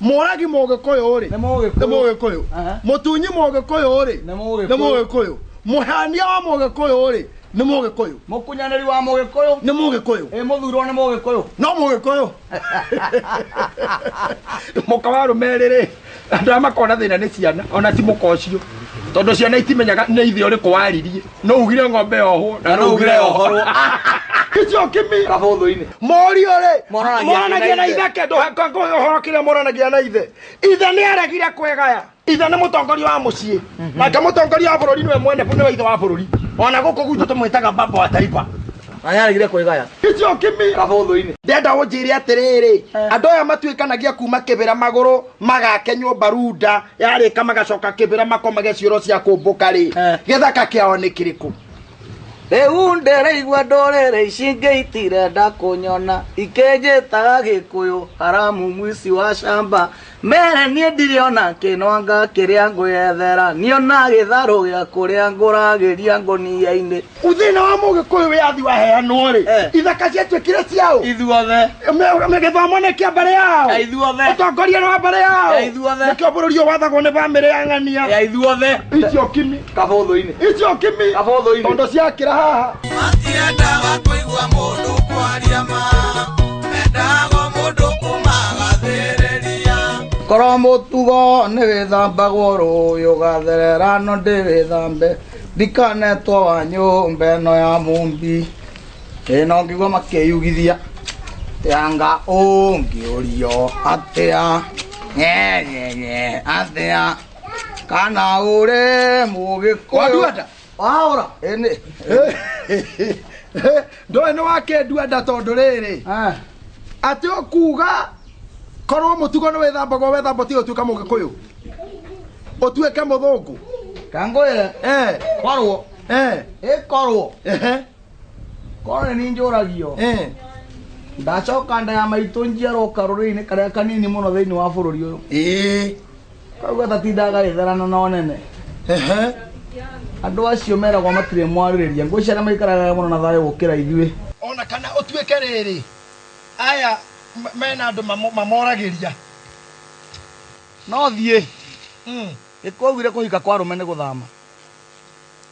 Mũragi Mũgĩkũyũ rĩ Nĩ Mũgĩkũyũ. Nĩ Mũgĩkũyũ. Aha. Mũtunyi Mũgĩkũyũ rĩ Nĩ Mũgĩkũyũ. Nĩ Mũgĩkũyũ. Mũhania wa Mũgĩkũyũ rĩ nĩ Mũgĩkũyũ. Mũkunyanĩri wa Mũgĩkũyũ. Nĩ Mũgĩkũyũ. Ĩ mũthurwo nĩ Mũgĩkũyũ. No Mũgĩkũyũ. Mũka wa arũme erĩ rĩ, andũ arĩa makoragwo na thĩna nĩ ciana, ona ti mũka ũcio. Tondũ ciana itimenyaga nĩ ithe ũrĩkũ waririe. No ugire ng'ombe yohwo Na no ugire yohorwo. Icio kimi. Kabũthũ-inĩ. Morio rĩ, Moranagia moranagia na na ithe. itheke, ndũhe ũhoro kĩrĩa moranagia na ithe. Ithe nĩ aregire kwĩgaya. Ithe nĩ mũtongoria wa mũciĩ. Nake mũtongoria wa bũrũri nĩwe mwene nĩwe ithe wa bũrũri. Ona gũkũ gwitũ tũmwĩtaga baba wa taifa. Na nĩaregire kwĩgaya. Icio kimi. Kabũthũ-inĩ. Ndenda ũnjĩre atĩrĩrĩ, andũ aya matuĩkanagia kuma kĩbĩra magũrũ magake nyũmba runda yarĩka magacoka kĩbĩra makomage cioro cia kũmbũka rĩ, gĩthaka kĩao nĩ kĩrĩkũ? Rĩu ndĩraigua ndũrĩrĩ ici ingĩ itirenda kũnyona, ikĩnjĩtaga Gĩkũyũ haramu mwici wa camba. Mere niĩ ndirĩ ona kĩnwanga kĩrĩa ngwĩyethera, niona gĩtharũ gĩa kũrĩa ngũragĩria ngũnia-inĩ. Thĩna wa Mũgĩkũyũ wĩyathi waheanwo rĩ, ithaka ciatuĩkire ciao. Ithuothe. Gĩthomo nĩ kĩa mbarĩ yao. Ya ithuothe. Ũtongoria nĩ wa mbarĩ yao. Ya ithuothe. Nĩkĩo bũrũri ũyũ wathagwo nĩ bamĩrĩ ya ng'ania. Ya ithuothe. Icio kimi. Kabũthũ-inĩ. Icio kimi. Kabũthũ-inĩ. Tondũ ciakĩra haha. Matiendaga kũigua mũndũ kwaria ma, mendaga mũndũ kũmagathĩrĩria. Korwo mũtugo nĩ wĩthambagwo rũĩ ũgatherera no ndĩwĩthambe, ndikanetwo wa nyũmba ĩno ya mũmbi. Ĩ no ngĩigua makĩyugithia anga ũngĩũrio atĩa nyenyenye atĩa kana ũrĩ Mũgĩkũyũ. Wanduanda? Waũra? Ĩnĩ. Ndoĩ nĩ wakĩnduanda tondũ rĩrĩ atĩ ũkuga korwo mũtugo nĩ wĩthambagwo wethamba tiga ũtuĩka Mũgĩkũyũ ũtuĩke mũthũngũ. Kangwĩre korwo ĩkorwo korwo nĩ niĩ njũragio ndacoka nda ya maitũ njiarwo karũrĩrĩ-inĩ karĩa kanini mũno thĩinĩ wa bũrũri ũyũ. Kau gatatindaga gagĩtherana na onene. Andũ acio meragwo matirĩ mwarĩrĩria, ngwĩciria maikaraga mũno na thayũ gũkĩra ithuĩ. Ona kana ũtuĩke rĩrĩ aya mena andũ mamoragĩria. No thiĩ. Gĩkũaugire kũhika kwa arũme nĩ gũthama.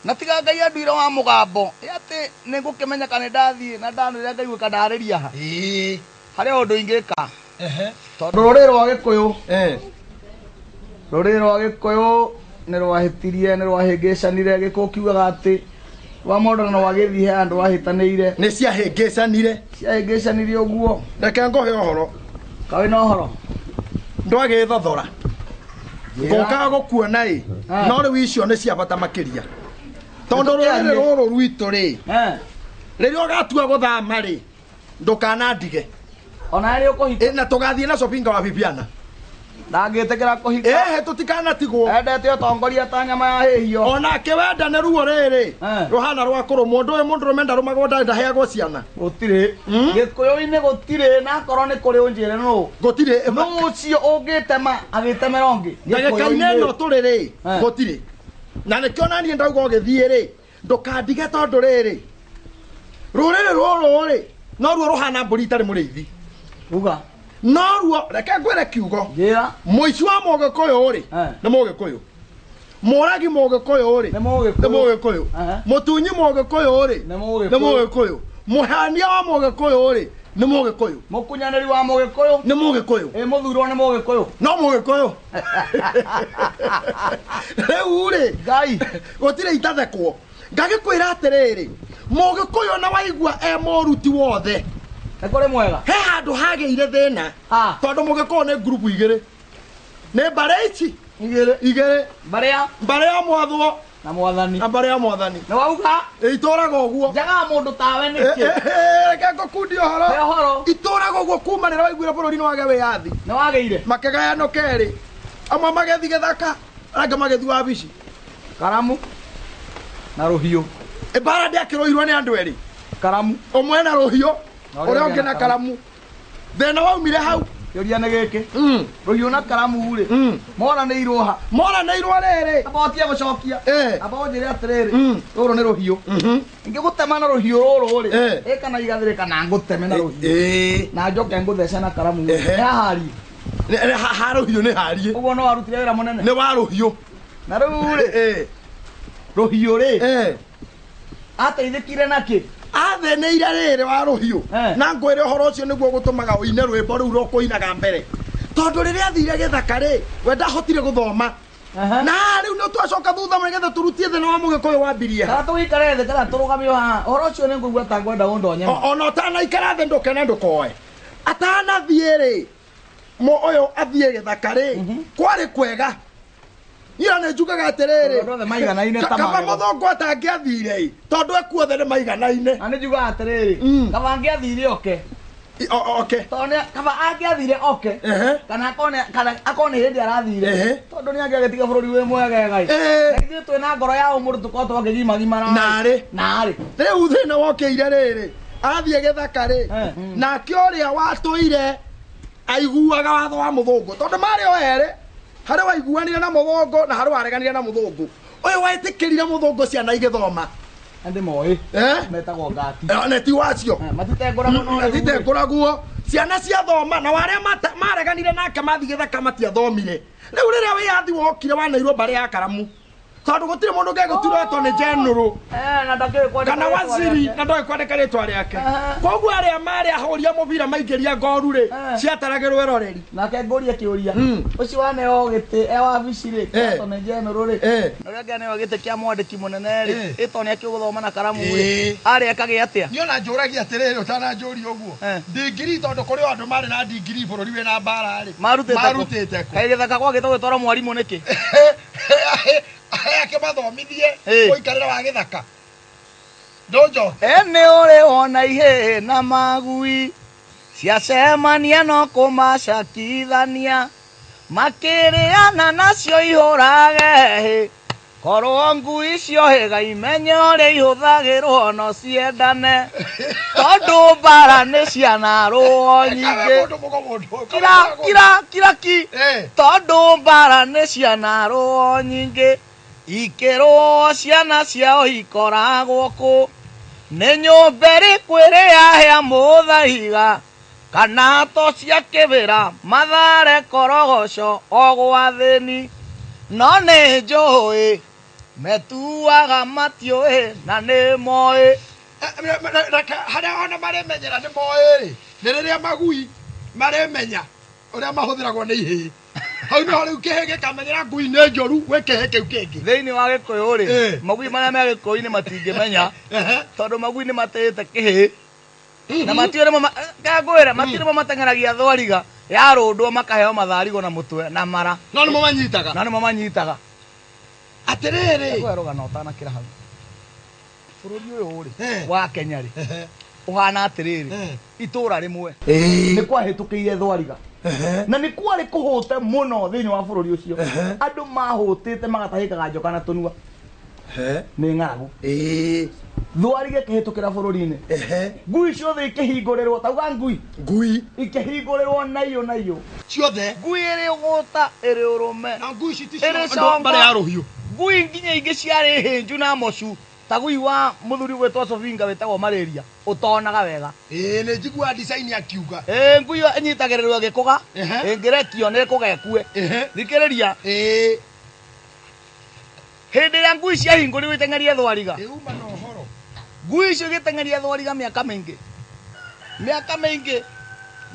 Na tiga Ngai anduire wa mũgambo, ĩ atĩ nĩ ngũkĩmenya kana nĩ ndathiĩ na ndanĩrĩra ngaigua ndarĩria ha. Harĩ o ũndũ ingĩka. Tondũ rũrĩrĩ rwa Gĩkũyũ, rũrĩrĩ rwa Gĩkũyũ nĩ rwahĩtirie, nĩ rwahĩngĩcanire. Gĩkũyũ kiugaga atĩ rwa mũndũ na rwa gĩthiĩ he handũ rwahĩtanĩire. Nĩ ciahĩngĩcanire. Ciahĩngĩcanire ũguo. Reke ngũhe ũhoro. Kaĩ na ũhoro? Ndwagĩthothora. Ngũkaga gũkuona ĩ, no rĩu icio nĩ cia bata makĩria. Tondũ rũrĩrĩ rũrũ rwitũ rĩ, rĩrĩa ũgatua gũthama rĩ, ndũkanandige. Ona nĩ ũkũhika. Na tũgathiĩ na Sopinga wa Bibiana. Ndangĩtĩkĩra kũhika. Ehe, tũtikanatigwo. Endete ũtongoria ta nyama ya hĩhio. Onake wenda nĩ ruo rĩrĩ, rũhana rwa kũrũmwo. Ndũĩ mũndũrũme ndarũmagwo ndaheagwo ciana. Gũtirĩ. Gĩkũyũ-inĩ gũtirĩ, na akorwo nĩ kũrĩ ũnjĩre nũ. Gũtirĩ. Nũ ũcio ũngĩtema agĩtemera ũngĩ? Ndagĩka-inĩ ĩno tũrĩ rĩ, gũtirĩ. Na nĩkĩo naniĩ ndauga ũgĩthiĩ rĩ, ndũkandige tondũ rĩrĩ, rũrĩrĩ rũrũ rĩ, noruo rũhana mbũri itarĩ mũrĩithi. Uga. Noruo, reke ngwĩre kiugo. Njĩra. Mũici wa Mũgĩkũyũ rĩ, nĩ Mũgĩkũyũ. Mũragi Mũgĩkũyũ rĩ, Nĩ Mũgĩkũyũ. nĩ Mũgĩkũyũ. Mũtunyi Mũgĩkũyũ rĩ, Nĩ Mũgĩkũyũ. nĩ Mũgĩkũyũ. Mũhania wa Mũgĩkũyũ rĩ, nĩ Mũgĩkũyũ. Mũkunyanĩri wa Mũgĩkũyũ nĩ Mũgĩkũyũ. Ĩ mũthurwo nĩ Mũgĩkũyũ. No Mũgĩkũyũ. Rĩu rĩ, Ngai, gũtirĩ itathekwo. Ngagĩkwĩra atĩrĩrĩ, Mũgĩkũyũ na waigua e mũruti wothe. Nĩ kũrĩ mwega. He handũ hagĩire thĩna. Tondũ Mũgĩkũyũ nĩ ngurubu igĩrĩ. Nĩ mbarĩ ici igĩrĩ. Igĩrĩ. Mbarĩ ya? Mbarĩ ya mwathwo. Na mwathani. Na mbarĩ ya mwathani. Nĩ wauga? Itũraga ũguo. Njagaga mũndũ tawe nĩkĩ? Reke ngũkundie ũhoro. He ũhoro. Itũraga ũguo kuma rĩrĩa waiguire bũrũri nĩ wage wĩyathi. Nĩ wagĩire. Makĩgayanwo kerĩ. Amwe magĩthiĩ gĩthaka, arĩa angĩ magĩthiĩ wabici. Karamu na rũhiũ. Mbara ndĩakĩrũirwo nĩ andũ erĩ. Karamu. Ũmwe na rũhiũ, Na ũrĩa ũngĩ na karamu. Thĩna waumire hau. Kĩũria nĩ gĩkĩ. Rũhiũ na karamu rĩ, moranĩirwo ha? Moranĩirwo rĩrĩ. Amba ũtige gũcokia. Amba ũnjĩre atĩrĩrĩ, rũrũ nĩ rũhiũ. Ingĩgũtema na rũhiũ rũrũ rĩ, ĩ kana igathĩrĩ kana ngũteme na rũhiũ. Na njoke ngũthece na karamu. Nĩ haharie. Ha rũhiũ nĩ hariĩ. Ũguo no warutire wĩra mũnene. Nĩ wa rũhiũ. Na rĩu rĩ, Eh. rũhiũ rĩ, Eh. ateithĩkire nakĩ? Athĩnĩire rĩrĩ wa rũhiũ. Eh. Na ngwĩre ũhoro ũcio nĩguo gũtũmaga ũine rwĩmbo rũu rũkũinaga mbere. Tondũ rĩrĩa athire gĩthaka rĩ, we ndahotire gũthoma. Aha. Na rĩu nĩ twacoka thutha nĩgetha tũrutie thĩna wa mũgĩkũyũ wambirie ha. Kana tũgĩikare thĩ kana tũrũgame o haha. Ũhoro ũcio nĩ ngũigua ta ngwenda ũndonye. Ona ũtanaikara thĩ ndũkene ndũkoe. Atanathiĩ rĩ, ũyũ athiĩ gĩthaka rĩ, kwarĩ kwega. Ira nĩ njugaga atĩrĩrĩ, Tondũ andũ othe maiganaine ta kaba magego. mũthũngũ atangĩathire ĩ, tondũ ekuothe nĩ maiganaine. Na nĩ njugaga atĩrĩrĩ, kaba angĩathire oke. Oke. Tondũ kaba angĩathire oke. Ehe. Kana akorwo nĩ hĩndĩ arathire. Ehe. Tondũ nĩ angĩagĩtiga bũrũri wĩ mwegega ĩ. Eh. Na ithuĩ twĩna ngoro ya ũmũndũ tũkorwo twakĩgimagimara. Narĩ. Narĩ. Rĩu thĩna wokĩire rĩrĩ, athiĩ gĩthaka rĩ, Eh. nake ũrĩa watũire aiguaga watho wa mũthũngũ, tondũ marĩ o erĩ, harĩ waiguanire na mũthũngũ na harĩ wareganire na mũthũngũ. Ũyũ wetĩkĩrire mũthũngũ ciana igĩthoma. Na ndĩmoĩ. Eh? Metagwo ngati. Na ti wacio. Eh, matitengũragwo no rĩu rĩ. Matitengũragwo. Ciana ciathoma na arĩa mareganire nake mathiĩ gĩthaka matiathomire. Rĩu rĩrĩa wĩyathi wokire wanairwo mbarĩ ya Karamu. Tondũ gũtirĩ mũndũ ũngĩgũturwo etwo nĩ general. Eh, na ndakĩũĩ kwandĩka Kana rĩtwa waziri rĩake. na ndoĩ kwandĩka rĩtwa rĩake. Aha. Koguo arĩa marĩ ahũri a mũbira maingĩria ngoru rĩ, Eh. ciataragĩrwo eroreri. Nake ngũrie kĩũria. Ũcio waneo gĩtĩ e wabici rĩ, Eh. etwo nĩ general rĩ. Eh. Na ũrĩa ũngĩ aneo gĩtĩ kĩa mwandĩki mũnene rĩ, Eh. ĩtwo nĩ akĩũĩ gũthoma na karamu rĩ. Eh. Arĩ ekagĩa atĩa? Niĩ ona njũragia atĩrĩrĩ ũtananjũria ũguo. Eh. Ndingiri tondũ kũrĩ o andũ marĩ na ndingiri bũrũri wĩna mbara rĩ. Marutĩte kũ? Marutĩte kũ? Kaĩ gĩthaka gwagĩtwo gwĩtwarwo mwarimũ nĩkĩ? Akĩmathomithie Eh. mũikarĩre wa gĩthaka. Ndũnjoke. Ene ũrĩ wona ihĩĩ na magui ciacemania no kũmacakithania makĩrĩana nacio ihũrage hĩ korwo ngui ciohĩga imenye ũrĩa ihũthagĩrwo no ciendane tondũ mbara nĩ cianarũo nyingĩ. Mũndũ mũgo mũndũ. Kira kira kira ki. Eh. Tondũ mbara nĩ cianarũo nyingĩ ikĩrũo ciana ciao ikoragwo kũ nĩ nyũmba ĩrĩkũ ĩrĩ yahĩa mũthaiga kana to cia kĩbĩra mathare korogoco o gwathĩni no nĩ njũĩ metuaga matiũĩ na nĩ moĩ. Harĩa ona marĩmenyera nĩ moĩ rĩ, nĩ rĩrĩa magui marĩmenya ũrĩa mahũthĩragwo nĩ ihĩĩ. Hau nĩho rĩu kĩhĩ gĩkamenyera ngui nĩ njũru gwĩ kĩhĩ kĩu kĩngĩ. Thĩinĩ wa gĩkũyũ rĩ, Eh. magui marĩa me gĩkũyũ-inĩ matingĩmenya Ehe. tondũ magui nĩ matĩĩte kĩhĩ na matiũĩ nĩmo ngwĩre matiũĩ nĩmo mateng'eragia thwariga yarũndwo makaheo matharigo na mũtwe na mara. No nĩmo manyitaga. Na nĩmo manyitaga. Atĩrĩrĩ. Ngwĩre rũgano ũtanakĩra hau. Bũrũri ũyũ rĩ, Eh. wa Kenya rĩ, Ehe. ũhana atĩrĩrĩ, Eh. itũra rĩmwe Ĩĩ. nĩ kwahĩtũkĩire thwariga. Ehe. Na nĩ kwarĩ kũhũte mũno thĩinĩ wa bũrũri ũcio. Ehe. Andũ mahũtĩte magatahĩkaga njoka na tũnua Ehe. nĩ ng'aragu. Ĩĩ. Thwariga ĩkĩhĩtũkĩra bũrũri-inĩ. Ehe. Ngui ciothe ikĩhingũrĩrwo, tauga ngui. Ngui. Ikĩhingũrĩrwo na iyũ na iyũ. Ciothe. Ngui ĩrĩ ũgũta, ĩrĩ ũrũme. Na ngui ici ti Ĩrĩ cia congo. mbarĩ ya rũhiũ. Ngui nginya ingĩ ciarĩ hĩnju na mocu. Ta ngui wa mũthuri ũgwĩtwo Sofinga wĩtagwo malaria, ũtonaga wega. Ĩĩ nĩ njiguaga design akiuga. Ĩĩ ngui ĩyo ĩnyitagĩrĩrwo ĩgĩkũga, Ehe. ĩngĩrekio nĩ ĩkũga ĩkue. Ehe. Thikĩrĩria, Ĩĩ. hĩndĩ ĩrĩa ngui ciahingũrirwo iteng'erie thwariga. Ĩuma na ũhoro. Ngui icio igĩteng'eria thwariga mĩaka mĩingĩ. Mĩaka mĩingĩ,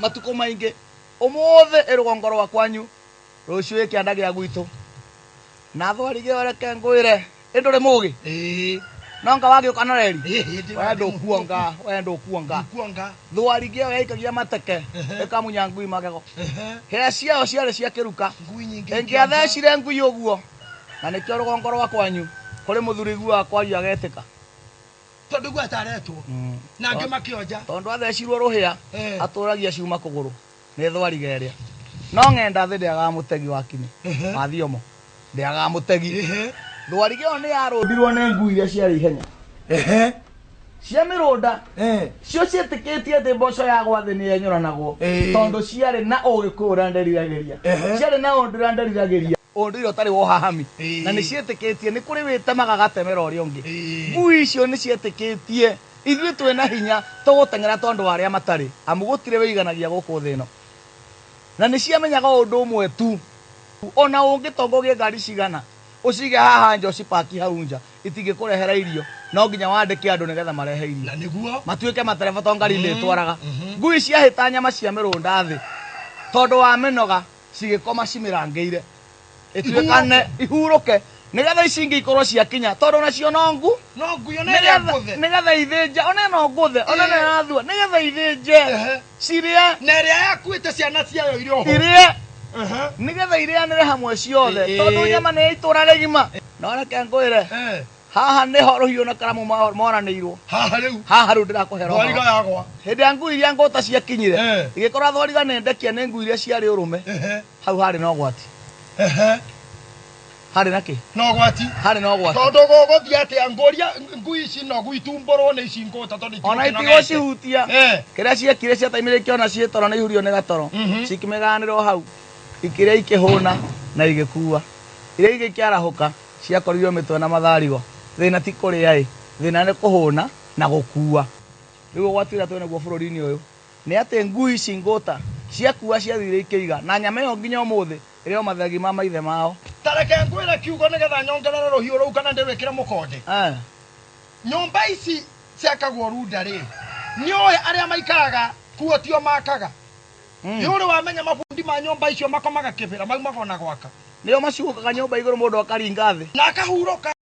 matukũ maingĩ. Ũmũthĩ ĩ rũgongo rwa kwanyu, rũciũ ĩ kĩanda gĩa gwitũ. Na thwariga ĩyo reke ngwĩre, ĩ ndũrĩ mũgĩ? Ĩĩ. No nga wagĩũka na reri? Ĩĩ, ndĩ- We ndũkuonga, we ndũkuonga. Ndikuonga. Thwariga ĩyo yaikagia mateke, ĩkamunya ngui magego. Ehe. Hĩa ciayo ciarĩ cia kĩruka. Ngui nyingĩ. Ĩngĩathecire ngui ũguo, na nĩkĩo rũgongo rwa kwanyu, kũrĩ mũthuri ũiguaga kwaria agetĩka. Tondũ guo ataretwo. Na angĩ makĩonja. Tondũ athecirwo rũhĩa, Eh. atũragia ciuma kũgũrũ nĩ thwariga ĩrĩa. No ng'enda thĩ ndĩagaga mũtegi wa kinyi. Ehe. Wa thiomo. Ndĩagaga mũtegi. Ehe. Thwariga ĩyo nĩ yarũndirwo nĩ ngui iria ciarĩ ihenya. Ehe. Cia mĩrũnda Eh. cio ciĩtĩkĩtie atĩ mboco ya gwa thĩ nĩ yenyũranagwo Ĩĩ. tondũ ciarĩ na ũgĩkũyũ ũrĩa nderiragĩria. Ehe. Ciarĩ na ũndũ ũrĩa nderiragĩria. Ũndũire ũtarĩ wa ũhahami. Ĩĩ. Na nĩ ciĩtĩkĩtie nĩ kũrĩ wĩtemaga gatemera ũrĩa ũngĩ. Ĩĩ. Ngui icio nĩ ciĩtĩkĩtie ithuĩ twĩna hinya tũgũteng'era tondũ wa arĩa matarĩ amu gũtirĩ wĩiganagia gũkũ thĩ ĩno. Na nĩ ciamenyaga ũndũ ũmwe tu, ona ũngĩtonga ũgĩe ngari cigana, ũcige haha nja, ũcipaki hau nja, itingĩkũrehera irio. No nginya wandĩke andũ nĩgetha marehe irio. Na nĩguo. Matuĩke matereba to ngari ndĩtwaraga. Ngui ciahĩta nyama cia mĩrũnda thĩ tondũ wa mĩnoga, cigĩkoma cimĩrangĩire ĩtuĩkane ihurũke, nĩgetha ici ingĩ ikorwo ciakinya, tondũ nacio no ngu. No ngui ona ĩrĩa ngũthe. Nĩgetha ithĩnje, ona ĩno ngũthe, ona ĩno ĩrathua, nĩgetha ithĩnje, cirĩe. Na ĩrĩa yakuĩte ciana ciayo irĩ oho. Irĩe, nĩgetha irĩanĩre hamwe ciothe, tondũ nyama nĩ ya itũra rĩgima. No reke ngwĩre, haha nĩho rũhiũ na karamu moranĩirwo. Haha rĩu. Haha rĩu ndĩrakũhera ũhoro. Thwariga yagwa. Hĩndĩ ya ngui iria ngũta ciakinyire, igĩkora thwariga nĩ ndekia nĩ ngui iria ciarĩ ũrũme. Hau harĩ na ũgwati. Harĩ na kĩ? No gwati. Harĩ na ũgwati. Tondũ gũgũthiĩ atĩa ngũria ngui ici nogu itumbũrwo nĩ ici ngũta, tondũ ona itigũkĩnogete. Itigũcihutia. Kĩrĩa ciekire, ciataimire, ikĩona ciĩ toro nĩ ihurio nĩ gatoro. Cikĩmĩganĩrwo hau, ikĩrĩa, ikĩhũna na igĩkua. Iria ingĩ ikĩarahũka, ciakoririo mĩtwe na matharigo. Thĩna ti kũrĩa ĩ, thĩna nĩ kũhũna na gũkua. Rĩu ũgwati ũrĩa twĩnaguo bũrũri-inĩ ũyũ nĩ atĩ ngui ici ngũta ciakua, ciathire ikĩiga na nyama ĩyo nginya ũmũthĩ ĩrĩ o mathegi ma maithe mao. Ta reke ngwĩre kiugo nĩgetha nyongerere rũhiũ rũu kana ndĩrwĩkĩre mũkonde. Nyũmba ici ciakagwo runda rĩ, nĩũĩ arĩa maikaraga kuo tio makaga? Nĩ ũrĩ wamenya mabundi ma nyũmba icio makomaga kĩbĩra, maumaga ona gwaka? Nĩo macukaga nyũmba igũrũ, mũndũ akaringa thĩ. Na akahurũka.